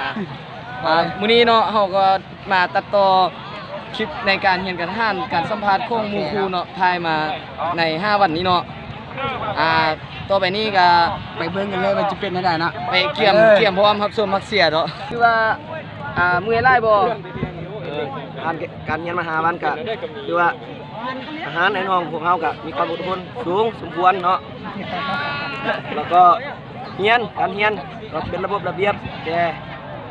ອ່າ ມື້ນີ້ເນາະ ເຮົາກໍມາຕັດຕໍ່ຄລິບໃນການຮຽນການທະຫານ ການສຳພາດຂອງໝູ່ຄູ່ເນາະ ຜ່ານມາໃນຫ້າວັນນີ້ເນາະ. ອ່າ ຕໍ່ໄປນີ້ກໍໄປເບິ່ງກັນເລີຍວ່າຈະເປັນແນວໃດເນາະ ໄປກຽມ ເອີ ກຽມພ້ອມຮັບຊົມຮັບເຊຍເນາະ. ຄືວ່າ ອ່າ ເມື່ອຍຫຼາຍບໍ່? ເອີ ຜ່ານການຮຽນມາຫ້າວັນກໍຖືວ່າ ທະຫານອ້າຍນ້ອງພວກເຮົາກໍມີຄວາມອົດທົນສູງສົມຄວນເນາະ ແລ້ວກໍຮຽນ ການຮຽນກໍເປັນລະບົບລະບຽບ ແຕ່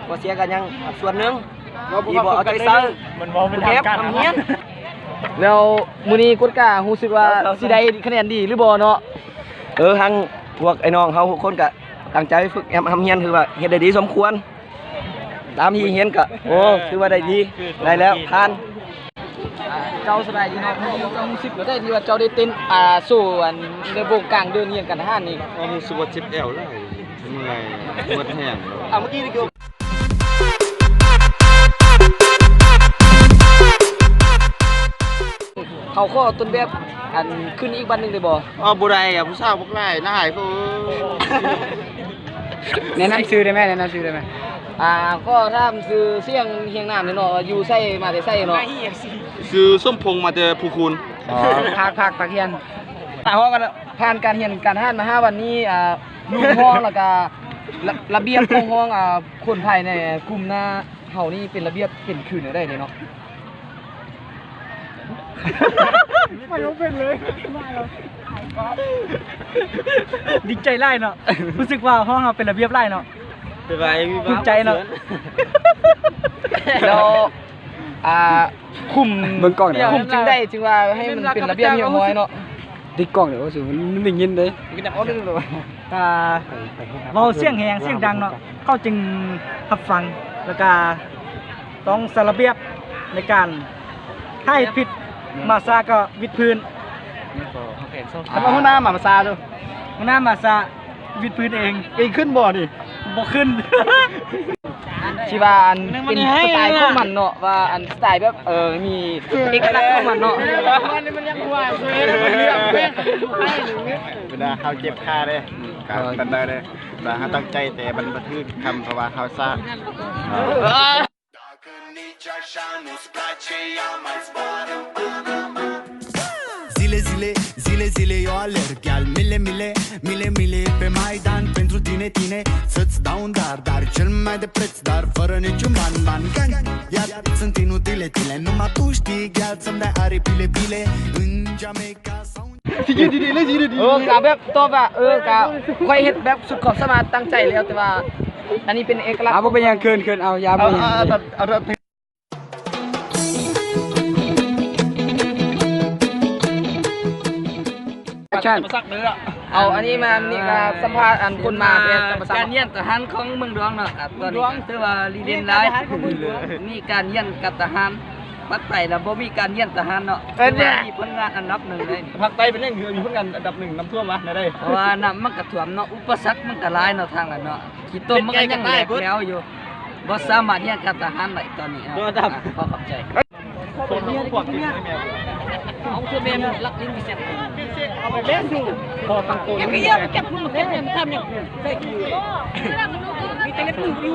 ຂໍ້ເສຍກໍຍັງອີກສ່ວນໜຶ່ງທີ່ບໍ່ເອົາໃຈໃສ່ ມັນບໍ່ແມ່ນທາງການ ແຮບທຳຮຽນ. ແລ້ວມື້ນີ້ກວດກາຮູ້ສຶກວ່າຊິໄດ້ຄະແນນດີຫຼືບໍ່ເນາະ? ເອີ ທັງພວກອ້າຍນ້ອງເຮົາທຸກຄົນກໍຕັ້ງໃຈຝຶກແຮບທຳຮຽນ ຖືວ່າເຮັດໄດ້ດີສົມຄວນ. ຕາມທີ່ເຫັນກໍ ໂອ້ ຖືວ່າໄດ້ດີ ໄດ້ແລ້ວ ຜ່ານ. ອ່າ ເຈົ້າສະບາຍດີເນາະ? ເຈົ້າຮູ້ສຶກແນວໃດທີ່ວ່າເຈົ້າໄດ້ເຕັ້ນ ອ່າ ໂຊອັນໃນວົງກາງເດີ່ນຮຽນການທະຫານນີ້? ເອີ ຮູ້ສຶກວ່າເຈັບແອວຫຼາຍ ເມື່ອຍ ໝົດແຮງແລ້ວ. ອ່າ ເມື່ອກີ້ນີ້ຄື ເຮົາຂໍຕົ້ນແບບ ອັນ ຂຶ້ນອີກບັດໜຶ່ງໄດ້ບໍ່? ອໍ ບໍ່ໄດ້ ອ່າ ຜູ້ສາວບັກຫຼາຍ ໜ້າອາຍເຂົາ. ແນະນຳຊື່ໄດ້ໄໝ? ແນະນຳຊື່ໄດ້ໄໝ? ອ່າ ຂໍຖາມຊື່ສຽງຮຽງນາມແດ່ເນາະ ວ່າຢູ່ໃສ ມາແຕ່ໃສເນາະ? ຊື່ສົມພົງ ມາແຕ່ພູຄູນ. ອໍ ພາກ ພາກ ພາກຮຽນ. ຕາຮອງກັນ ຜ່ານການຮຽນການທະຫານມາຫ້າວັນນີ້ ອ່າ ລູກຮອງ ແລ້ວກະ ລະ ລະບຽບຂອງຮອງ ອ່າ ຄົນພາຍໃນກຸ່ມໜ້າເຮົານີ້ເປັນລະບຽບເປັນຄືແນວໃດເນາະ? ໄປບໍ່ເປັນເລີຍ. ດີໃຈຫຼາຍເນາະ ຮູ້ສຶກວ່າຫ້ອງເຮົາເປັນລະບຽບຫຼາຍເນາະ. ສະບາຍ ພູມໃຈເນາະ. ແລ້ວ ອ່າ ຄຸມ ເບິ່ງກ້ອງແດ່ ຄຸມຈຶ່ງໄດ້ ຈຶ່ງວ່າໃຫ້ມັນເປັນລະບຽບຮຽບຮ້ອຍເນາະ. ຕິດກ້ອງເດີ ວ່າຊິມັນໄດ້ຍິນເດ້. ອ່າ ເວົ້າສຽງແຮງສຽງດັງເນາະ ເຂົາຈຶ່ງຮັບຟັງ ແລ້ວກະ ຕ້ອງໃສ່ລະບຽບໃນການ ຖ້າເຮັດຜິດ ມາສາກໍວິດພື້ນ. ຄັນວ່າຫົວໜ້າມາສາດູ ຫົວໜ້າມາສາວິດພື້ນເອງ. ເອງຂຶ້ນບໍ່ນີ້? ບໍ່ຂຶ້ນ. ທີ່ວ່າອັນເປັນສະໄຕຂອງມັນເນາະ ວ່າອັນສະໄຕແບບ ເອີ ມີເອກະລັກຂອງມັນເນາະ. ເວລາເຮົາເຈັບຂາເດ້ ການຕັນໄດ້ເດ້ ວ່າເຮົາຕັ້ງໃຈ ແຕ່ມັນບໍ່ຖືກຄຳ ເພາະວ່າເຮົາຊ້າ. Zile, zile, zile, zile, eu alerg. Ia-l mile, mile, mile, mile pe Maidan. Pentru tine, tine, să-ți dau un dar, dar cel mai de preț, dar fără niciun ban, ban. Gang, iar sunt inutile tine, numai tu știi, ia să-mi dai aripile, pile. În geameca sau ຊິຢືນດີໆເລີຍ ຢືນດີໆ. ເອີ ກະແບບຕອບວ່າ ເອີ ກະຂ້ອຍເຮັດແບບສຸດຄວາມສາມາດ ຕັ້ງໃຈແລ້ວ ແຕ່ວ່າອັນນີ້ເປັນເອກະລັກ. ອ່າ ບໍ່ເປັນຫຍັງ ເຂີນໆ ເອົາ ຢ່າ ບໍ່ເປັນຫຍັງ. ເອົາອັນນີ້ມາ ນີ້ກະສຳພາດອັນຄົນມາແຕ່ທຳມະຊາດ ການຮຽນທະຫານຂອງເມືອງດວງເນາະ. ອ່າ ຕອນນີ້ກະຖືວ່າລີເດັ່ນຫຼາຍ ມີການຮຽນກັບທະຫານ. ບັດໄປແລ້ວບໍ່ມີການຮຽນທະຫານເນາະ. ເອີ ຖືວ່າມີຜົນງານອັນດັບໜຶ່ງເລີຍ. ພາກໃຕ້ເປັນຫຍັງຄືມີຜົນງານອັນດັບໜຶ່ງ ນ້ຳຖ້ວມວະ ແນວໃດ? ເພາະວ່ານ້ຳມັນກະຖ້ວມເນາະ ອຸປະສັກມັນກະຫຼາຍເນາະ ທາງນັ້ນເນາະ. ຂີ້ຕົມມັນກະຍັງແຫຼກແຫຼວຢູ່ ບໍ່ສາມາດຮຽນການທະຫານໄດ້ຕອນນີ້. ອ່າ ຂໍຂອບໃຈ. ເອົາເທື່ອແມ່ນລັກຫຼິ້ນພິເສດ ເອົາໄປແມ່ນຢູ່ ພໍຕັ້ງໂຕ ຢ່າໄປເກັບ ເກັບ ເກັບ ທຳຫຍັງ ມີແຕ່ເລັບມືຢູ່.